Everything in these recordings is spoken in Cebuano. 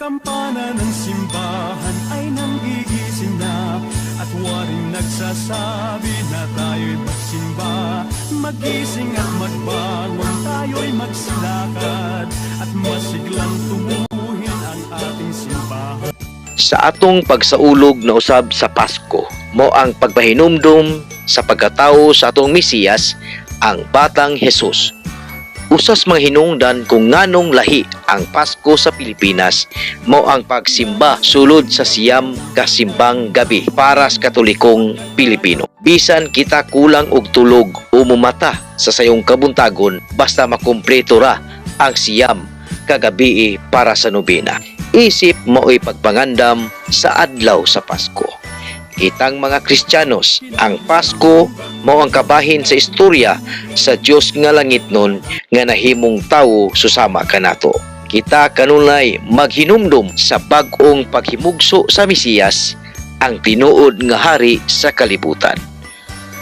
Kampana ng simbahan ay nanggigising na at waring nagsasabi na tayo'y magsimba. Magising at magbangon, tayo'y magsilakad at masiglang tunguhin ang ating simbahan. Sa atong pagsaulog na usab sa Pasko, mao ang pagpahinumdum sa pagkatao sa atong Mesiyas, ang Batang Jesus. Usas mga hinungdan kung nganong lahi ang Pasko sa Pilipinas mao ang pagsimba sulod sa 9 ka simbang gabi para sa Katolikong Pilipino. Bisan kita kulang og tulog o mumata sa sayong kabuntagon, basta makumpleto ra ang 9 ka gabii para sa nobena. Isip mao'y pagpangandam sa adlaw sa Pasko. Kitang mga Kristiyanos, ang Pasko mao ang kabahin sa istorya sa Dios nga langitnon nga nahimong tawo susama kanato. Kita kanunay maghinumdum sa bag-ong paghimugso sa Mesiyas, ang tinuod nga hari sa kalibutan.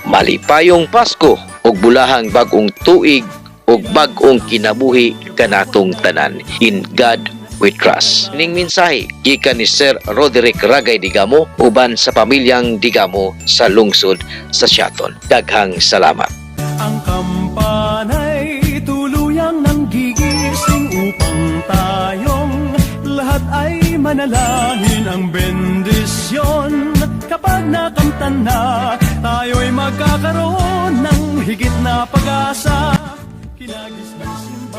Malipayong Pasko ug bulahang bag-ong tuig ug bag-ong kinabuhi kanatong tanan. In God we trust. Ning mensahe gikan ni Sir Roderick Ragay Digamo uban sa pamilyang Digamo sa lungsod sa Siaton. Daghang salamat. Ang kampana'y tuluyang nanggigising upang tayong lahat ay manalangin ang bendisyon. Kapag nakamtan na, tayo'y magkakaroon ng higit na pag-asa. Kinagis ng simbahan.